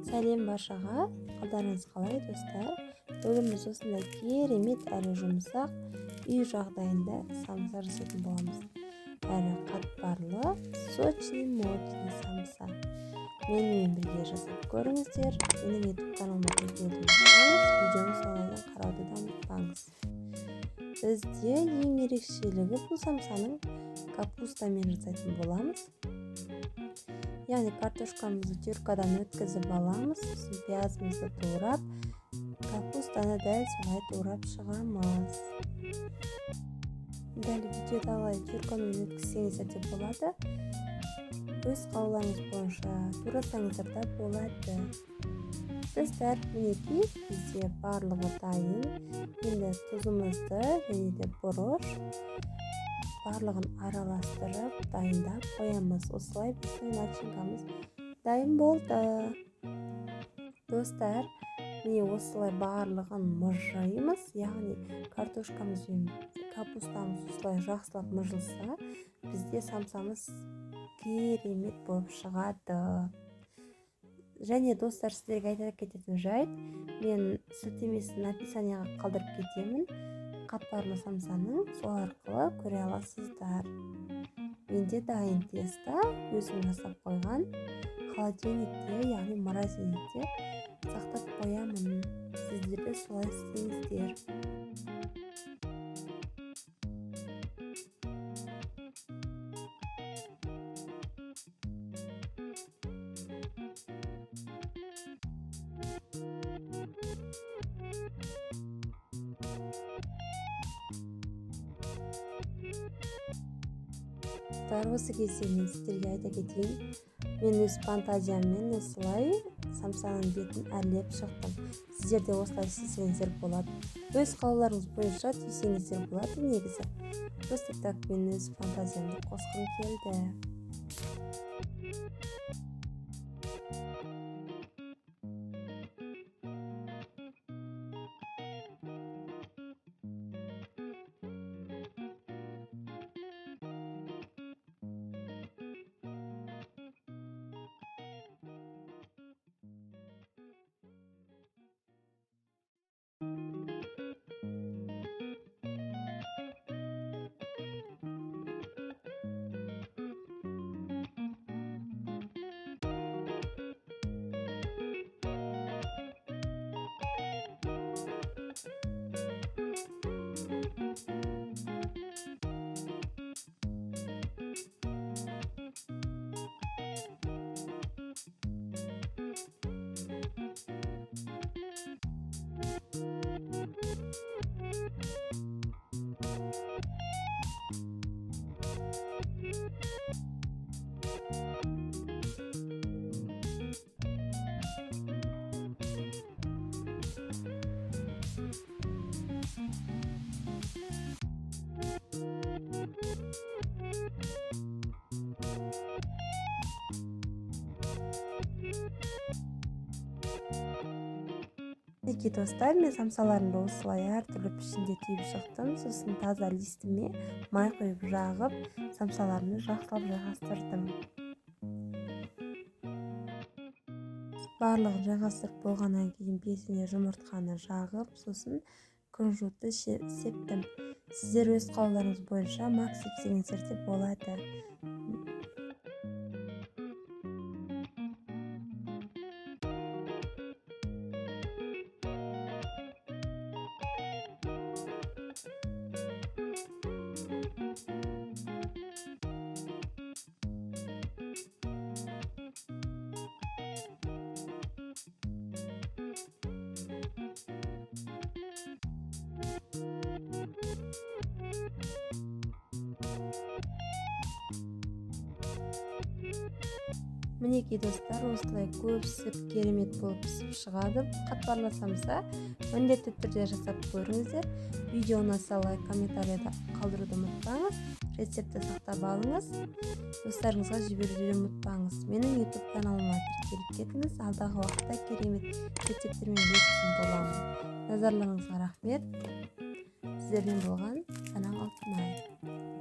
Сәлем баршаға, қалдарыңыз қалай, достар? Бүгін біз осындай керемет әрі жұмсақ үй жағдайында самса жасайтын боламыз. Әрі қатпарлы, сочный, мощный самса. Менімен бірге жасап көріңіздер. Менің YouTube каналыма тіркелуді ұмытпаңыз, видеоны соңына дейін қарауды да ұмытпаңыз. Бізде ең ерекшелігі бұл самсаның капустамен жасайтын боламыз. Яғни картошкамызды теркадан өткізіп аламыз, сосын пиязымызды турап, капустаны дәл солай турап шығамыз. Дәл видеодағылай теркамен өткізсеңіздер де болады. Өз қалауларыңыз бойынша турасаңыздар да болады. Достар, мінекей, бізде барлығы дайын. Енді тұзымызды және де бұрыш барлығын араластырып дайындап қоямыз. Осылай біздің начинкамыз дайын болды. Достар, міне, осылай барлығын мыжимыз, яғни картошкамыз бен капустамыз осылай жақсылап мыжылса, бізде самсамыз керемет болып шығады. Және, достар, сіздерге айта кететін жайт, мен сілтемесін описанияға қалдырып кетемін қатпарлы самсаның, сол арқылы көре аласыздар. Менде дайын тесто, өзім жасап қойған, холодильникте, яғни морозильникте сақтап қоямын. Сіздер де солай істеңіздер. Осы кезде мен сіздерге айта кетейін, мен өз фантазияммен осылай самсаның бетін әрлеп шықтым. Сіздер де осылай істесеңіздер болады. Өз қалауларыңыз бойынша түйсеңіздер болады негізі. Просто так мен өз фантазиямды қосқым келді. Мінекей, достар, мен самсаларымды осылай әртүрлі пішінде түйіп шықтым. Сосын таза листіме май құйып жағып, самсаларымды жақсылап жайғастырдым. Барлығын жайғастырып болғаннан кейін бетіне жұмыртқаны жағып, сосын күнжутты септім. Сіздер өз қалауларыңыз бойынша мак сепсеңіздер де болады. Мінекей, достар, осылай көп пісіп, керемет болып пісіп шығады қатпарлы самса. Міндетті түрде жасап көріңіздер. Видео ұнаса, лайк, комментарийда қалдыруды ұмытпаңыз. Рецептті сақтап алыңыз, достарыңызға жіберуді ұмытпаңыз. Менің YouTube каналыма тіркеліп кетіңіз. Алдағы уақытта керемет рецепттермен бөлісетін боламын. Назарларыңызға рахмет. Сіздермен болған Санақ Алтынай.